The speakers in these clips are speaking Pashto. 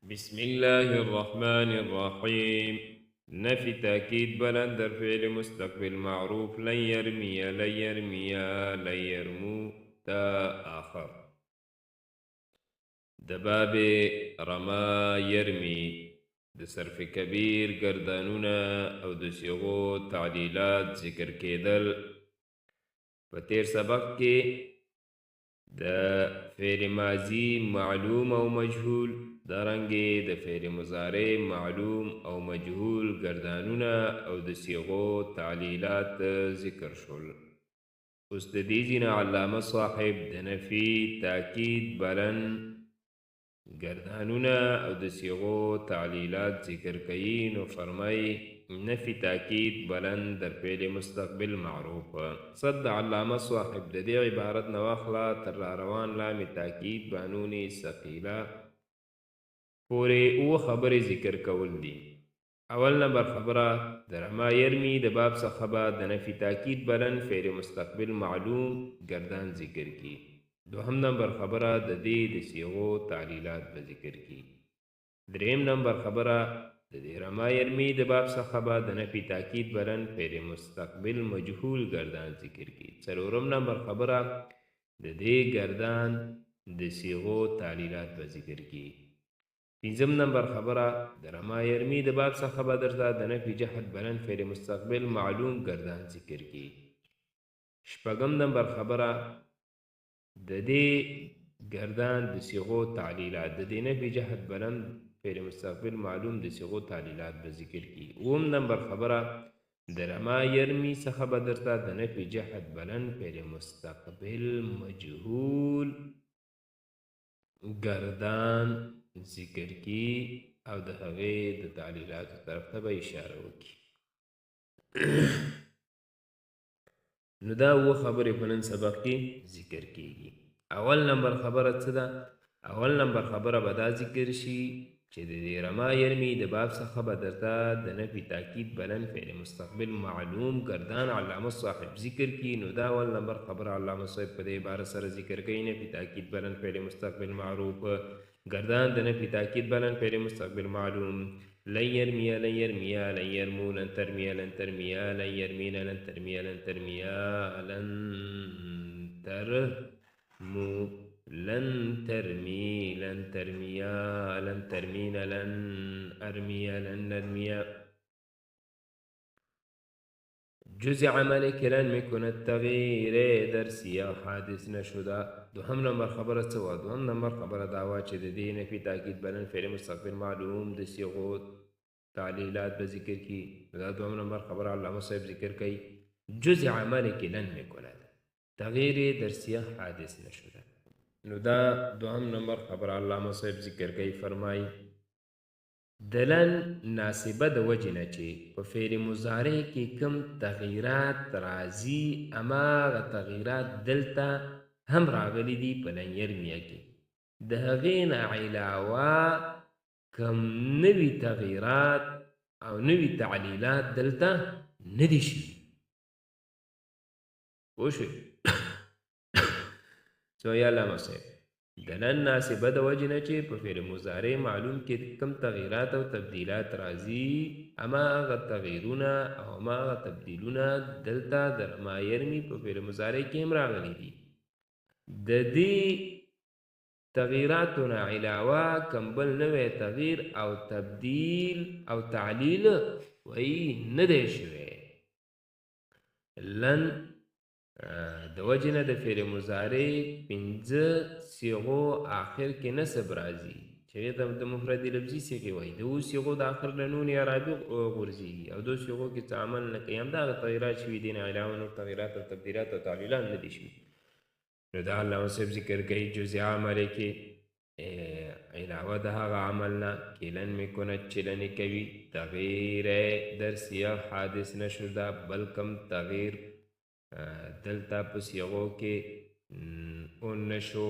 بسم الله الرحمن الرحیم. نفی تاکید بلند در فعل مستقبل معروف لن يرمي لن يرمي لن يرمو تا آخر. د باب رما يرمي د صرف کبیر ګردانونه او د صیغو تعلیلات ذکر کېدل. په تیر سبق کې د فعل ماضي معلوم او مجهول، دارنګې د فعل مضارع معلوم او مجهول ګردانونه او د صیغو تعلیلات ذکر شول. اوس د دې ځینه علامه صاحب د نفي تاکید بلن ګردانونه او د صیغو تعلیلات ذکر کوي. نو فرمایي نفي تاکید بلن در فعل مستقبل معروف. صد علامه صاحب د دې عبارت نه واخله تر را روان لام تاکید بانوني ثقیله پورې اووه خبرې ذکر کول دي. اول نمبر خبره د رما یرمي د باب څخه به د نفي تاکید بلن فعل مستقبل معلوم ګردان ذکر کی. دوهم نمبر خبره د دې د صیغو تعلیلات به ذکر کی. دریم نمبر خبره د دې رما یرمي د باب څخه به د نفي تاکید بلن فعل مستقبل مجهول ګردان ذکر کی. څلورم نمبر خبره د دې ګردان د صیغو تعلیلات به ذکر کی. پنځم نمبر خبره د رما یرمي د باب څخه به درته د نفي جهت بلن فعل مستقبل معلوم ګردان ذکر کی. شپږم نمبر خبره د دې ګردان د صیغو تعلیلات، د دې نفي جهت بلن فعل مستقبل معلوم د صیغو تعلیلات به ذکر کی. اووم نمبر خبره د رما یرمي څخه به درته د نفي جهت بلن فعل مستقبل مجهول ګردان ذکر کی او د هغې د تعلیلاتو طرف ته به اشاره وکړي. نو دا اووه خبرې په نن سبق کې ذکر کیږي. اول نمبر خبره څه ده؟ اول نمبر خبره به دا ذکر شي چې د دې رما یرمي د باب څخه به درته د نفي تاکید بلن فعل مستقبل معلوم ګردان علامه صاحب ذکر کی. نو دا اول نمبر خبره علامه صاحب په دې عبارت سره ذکر کوي، نفي تاکید بلن فعل مستقبل معروف ګردان د نفي تاکید بلن فعل مستقبل معلوم لن يرمي لن يرمي لن يرمو لن ترمي لن ترمي لن يرمين لن ترمي لن ترمي لن ترمو لن ترمي لن ترميا لن ترمين لن أرمي لن نرمي. جزء عمل کلن میکند تغییر در سیاق حادث نشده. دوهم نمبر خبره څه وه؟ دوهم نمبر خبره دا وه چې د دې نفي تاکید بلن فعل مستقبل معلوم د صیغو تعلیلات به ذکر کړي. دا دوهم نمبر خبره علامه صاحب ذکر کوي، جزء عمل کلن میکند تغییر در سیاق حادث نشده. نو دا دوهم نمبر خبره علامه صاحب ذکر کوي، فرمایي د لن ناسبه د وجې نه چې په فعل مضارع کې کوم تغییرات راځي هماغه تغییرات دلته هم راغلي دي په لن یرمیه کې. د هغې نه علاوه کوم نوي تغییرات او نوي تعلیلات دلته نه دي شوي. پوه شوې؟ څه وایي علامه صاحب؟ د لن ناسبه د وجې نه چې په فعل مضارع معلوم کې کوم تغییرات او تبدیلات راځي هماغه تغییرونه او هماغه تبدیلونه دلته د رما یرمي په فعل مضارع کې هم راغلي دي. د دې تغییراتو نه علاوه کوم بل نوی تغییر او تبدیل او تعلیل وایي نه دی شوی. لن د وجې نه د فعل مضارع پنځه صیغو آخر کې نصب راځي چې هغې ته د مفرد لفظي صیغې وایي. د اوو صیغو د آخر له نون اعرابي غورځېږي او دوو صیغو کې څه عمل نه کوي. همدغه تغییرات شوي دي، نه علاوه نور تغییرات او تبدیلات او تعلیلات نه دي شوي. نو دا علامه صاحب ذکر کوي جزء عمل کې علاوه د هغه عمل نه کلن میکند چې لنې کوي تغییر در سیاق حادث نشده، بل کوم تغییر دلته په صیغو کې ونه شو.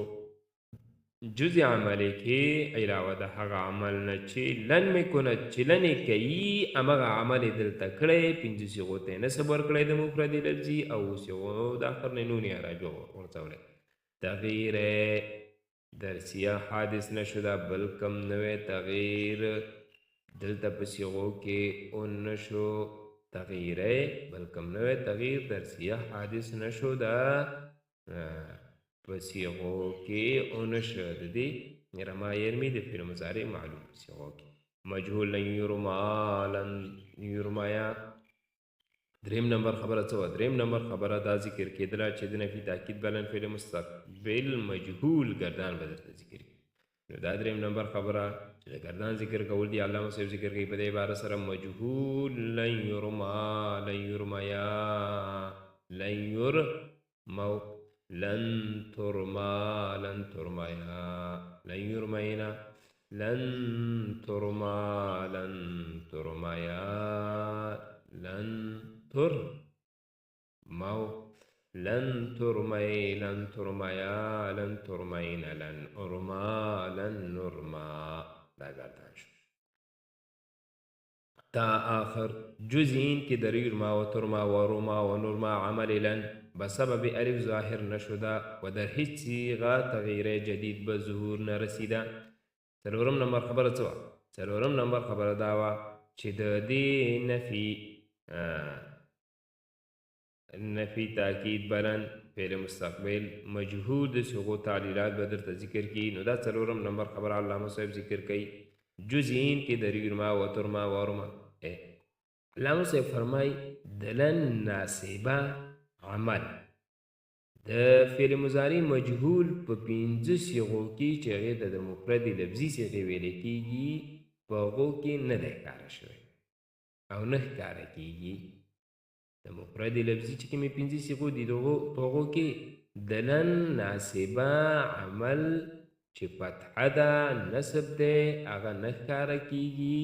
جزء عملی کې علاوه د هغه عمل نه چې لن میکند چې لنې کوي همغه عمل یې دلته کړی، پنځه صیغو ته یې نصب ورکړی د مفرد لفظي او صیغو د آخر نه نون اعرابي غورځولی. تغییر در سیاق حادث نشو دا، بل کوم نوی تغییر دلته په صیغو کې ونشو. تغییری، بل کوم نوی تغییر در سیاق حادث نشو دا، په صیغو کې ونشو. د دې رما یرمي د فعل مضارع معلوم په صیغو کې مجهول لن یرما لن یرمایا. دریم نمبر خبره څه وه؟ دریم نمبر خبره دا ذکر کېدله چې د نفي تاکید بلن فعل مستقبل مجهول ګردان به درته ذکر کړي. نو دا دریم نمبر خبره چې د ګردان ذکر کول دي، علامه صاحب ذکر کوي په دې عبارت سره مجهول لن یرما لن یرمیا لن یرمو لن ترما لن ترمیا لن یرمینا لن ترما لن ترمیا لن ترمو لن ترمي لن ترميا لن ترمين لن أرما لن نرما. دا ګردان شو. تا آخر جزئین کې در یرما و ترما و رما و نرما عمل لن بسبب الف ظاهر نشده و در هیڅ صیغه تغییر جدید به ظهور نه رسیده. څلورم نمبر خبره څه وه؟ څلورم نمبر خبره دا وه چې د دې نفي تاکید بلن فعل مستقبل مجهول د صیغو تعلیلات به درته ذکر کړي. نو دا څلورم نمبر خبره علامه صاحب ذکر کوي جزئین کې در یرما و ترما و رما. علامه صاحب فرمایي د لن ناسبه عمل د فعل مضارع مجهول په پنځه صیغو کې چې هغې ته د مفرد لفظي صیغې ویل کېږي په هغو کې نه دی ښکاره شوی او نه ښکاره کېږي. د مفرد لفظي چې کومې پنځه صیغو دي دغو په هغو کې د لن ناسبه عمل چې فتحه ده نصب دی هغه نه ښکاره کېږي.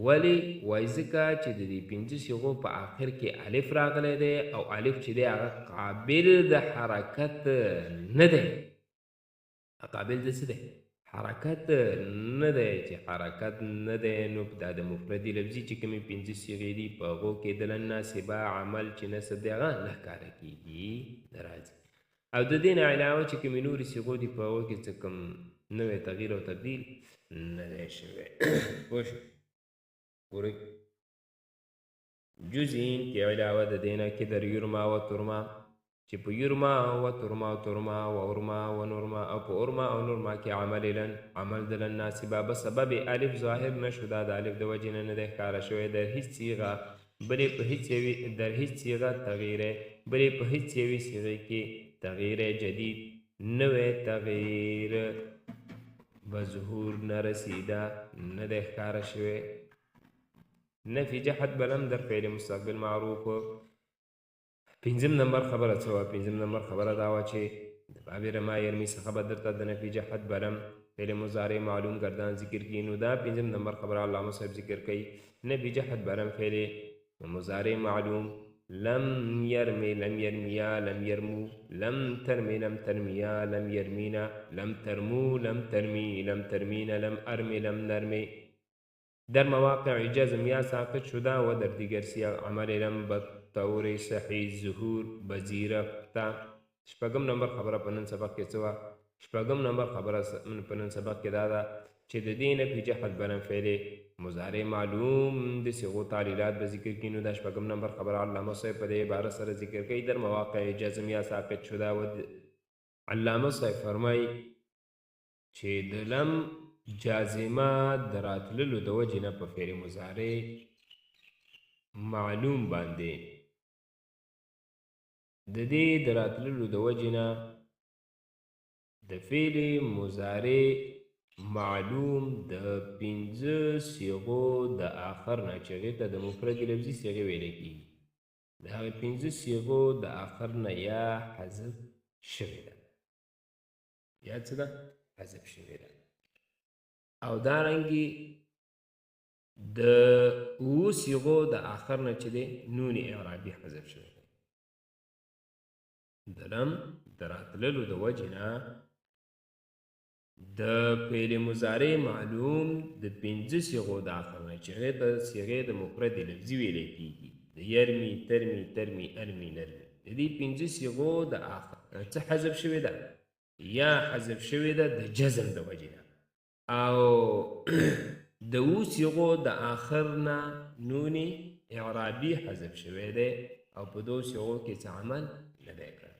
ولې؟ وایي ځکه چې د دې پنځه صیغو په آخر کې الف راغلی دی او الف چې دی هغه قابل د حرکت نه دی. قابل د څه دی؟ حرکت نه دی. چې حرکت نه دی نو دا د مفردي لفظي چې کومې پنځه صیغې دي په هغو کې د لن ناسبه عمل چې نصب دی هغه نه ښکاره کېږي، نه راځي. او د دې نه علاوه چې کومې نورې صیغو دي په هغو کې څه کوم نوی تغییر او تبدیل نه دی شوی. پوه شو؟ ګورئ جزئین کې علاوه د دې نه کې در یرما و ترما چې په یرما و ترما و ترما و ارما و نرما او په ارما او نرما کې عمل لن عمل د لن ناسبه به سبب الف ظاهر نشو، دا د الف د وجې نه نه دی ښکاره شوی در هیڅ صیغه بلې په هیڅ یوې در هیڅ صیغه تغییر بلې په هیڅ یوې صیغې کې تغییر جدید نوی تغییر به ظهور نه رسیده، نه دی ښکاره شوی. نفي جحد بلم در فعل مستقبل معروف. پنځم نمبر خبره څه وه؟ پنځم نمبر خبره دا وه چې د باب رما یرمي څخه به درته د نفي جحد بلم فعل مضارع معلوم ګردان ذکر کړي. نو دا پنځم نمبر خبره علامه صاحب ذکر کوي نفي جحد بلم فعل مضارع معلوم لم يرمي لم يرميا لم يرمو لم ترمي لم ترميا لم يرمينا لم ترمو لم ترمي لم ترمينا لم أرمي لم نرمي. در مواقع جزم یا ساقط شده و در دیگر سیاق عمل لم بطور صحیح ظهور بزیرفته. شپږم نمبر خبره په نن سبق کې څه وه؟ شپږم نمبر خبره په نن سبق کې دا ده چې د دې نفي جحد بلن فعل مضارع معلوم د صیغو تعلیلات به ذکر کړي. نو دا شپږم نمبر خبره علامه صاحب په دې عبارت سره ذکر کوي در مواقع جزم یا ساقط شده و علامه صاحب فرمایي چې د لم جازمه د راتللو د وجې نه په فعل مضارع معلوم باندې د دې د راتللو د وجې نه د فعل مضارع معلوم د پنځه صیغو د آخر نه چې هغې ته د مفرد لفظي صیغې ویلی کېږي د هغې پنځه صیغو د آخر نه یا حذف شوې ده، یا څه ده؟ حذف شوې ده. او دارنګې د اوو صیغو د آخر نه چې دی نون اعرابي حذف شوی دی. د لم د راتللو د وجې نه د فعل مضارع معلوم د پنځه صیغو د آخر نه چې هغې ته صیغې د مفرد لفظي ویلی کېږي د یرمي ترمي ترمي ارمي نرمي د دې پنځه صیغو د آخر څه حذف شوې ده؟ یا حذف شوې ده د جزم د وجې نه، او د و صیغو د آخر نه نون اعرابي حذف شوی دی او په دوو صیغو کې څه عمل نه دی کړی.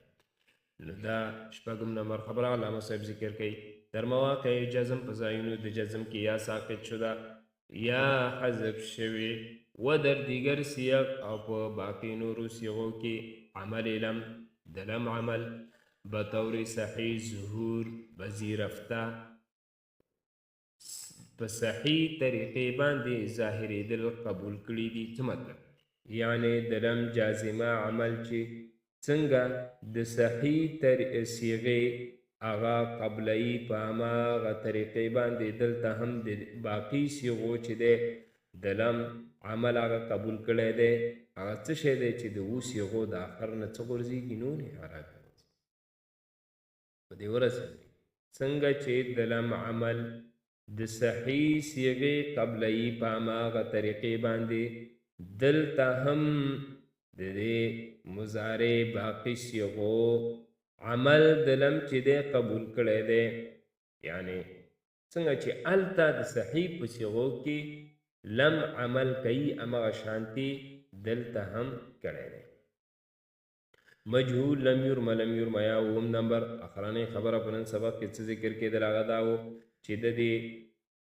نو دا شپږم نمبر خبره علامه صاحب ذکر کوي. در مواقع جزم په ځایونو د جزم کې یا ساقط شده یا حذف شوی و در دیگر صیغ او په باقی نورو صیغو کې عمل لم د لم عمل بطور صحیح ظهور بزیرفته په صحیح طریقې باندې ظاهرېدل قبول کړي دي. څه مطلب؟ یعنې د لم جازمه عمل چې څنګه د صحیح صیغې هغه قبلوي په هماغه طریقې باندې دلته هم د باقي صیغو چې دی د لم عمل هغه قبول کړی دی. هغه څه شی دی چې د و صیغو د آخر نه څه غورځېږي؟ نون اعرابي غورځېږي. په دې ورسېدل څنګه چې د لم عمل د صحیح صیغې قبلوي په هماغه طریقې باندې دلته هم د دې مضارع باقي صیغو عمل د لم چې دی قبول کړی دی. یعنې څنګه چې هلته د صحیح په صیغو کې لم عمل کوي هماغه شانتي دلته هم کړی دی. مجهول لم یرمه لم یرمه یا اووم نمبر اخرنۍ خبره په نن سبق کې څه ذکر کېدل هغه دا و چې د دې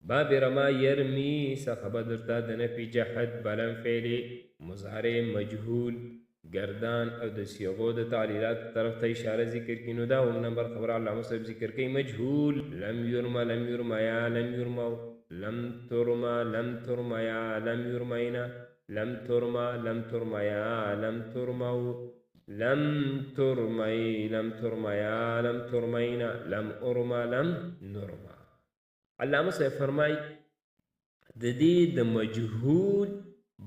باب رما یرمی څخه به درته د نفي جحد بلم فعل مضارع مجهول ګردان او د صیغو د تعلیلات طرف ته اشاره ذکر کړي. نو دا اووم نمبر خبره علامه صاحب ذکر کوي. مجهول لم یرمه لم یرمه یا لم یرمو لم ترمه لم ترمه یا لم یرمینا لم ترمه لم ترمه یا لم ترمو لم ترمی لم ترمیا لم ترمینا لم ارمه لم نرمه. علامه صاحب فرمای د دې د مجهول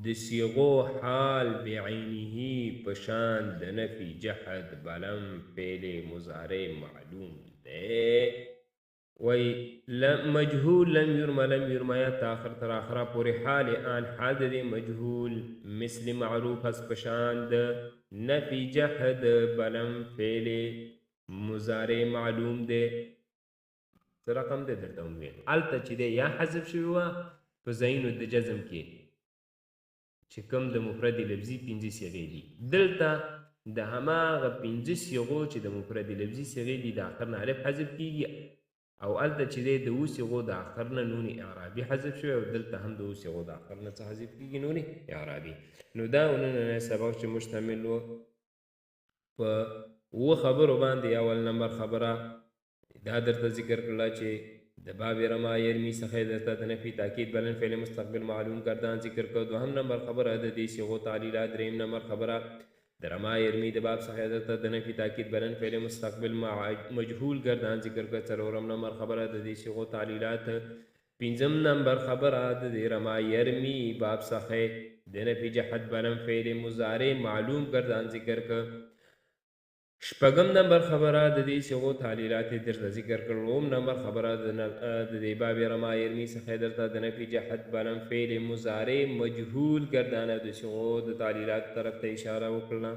د صیغو حال بعینه په شان د نفي جحد بلم فعل مضارع معلوم دی. وای مجهول لم یرمه لم یرمه یا تا آخر تر آخره پورې حال آن حال د دې مجهول مثل معروف اس په شان د نفي جحد بلم فعل مضارع معلوم دی. څه رقم دی درته وویل؟ هلته چې دی یا حذف شوي وه په ځایونو د جزم کې چې کوم د مفرد لفظي پنځه صیغې دي، دلته د هماغه پنځه صیغو چې د مفرد لفظي صیغې دي د آخر نه الف حذف کیږي، او هلته چې دی د و صیغو د آخر نه نون اعرابي حذف شوی، او دلته هم د و صیغو د آخر نه څه حذف کیږي؟ نون اعرابي. نو دا نننی سبق چې مشتمل و په اووه خبرو باندې. اول نمبر خبره دا درته ذکر کړله چې د باب رما یرمی څخه یې درته د نفي تاکید بلن فعل مستقبل معلوم ګردان ذکر کړ. دوهم نمبر خبره د دې صیغو تعلیلات. دریم نمبر خبره د رما یرمی د باب څخه یې درته د نفي تاکید بلن فعل مستقبل مجهول ګردان ذکر کړ. څلورم نمبر خبره د دې صیغو تعلیلات. پنځم نمبر خبره د دې رما یرمی باب څخه د نفي جحد بلن فعل مضارع معلوم ګردان ذکر کړ. شپږم نمبر خبره د دې صیغو تعلیلات یې درته ذکر کړل. اووم نمبر خبره د دې باب رما یرمی څخه یې درته د نفي جحد بلم فعل مضارع مجهول ګردان او د صیغو د تعلیلات طرف ته اشاره وکړله.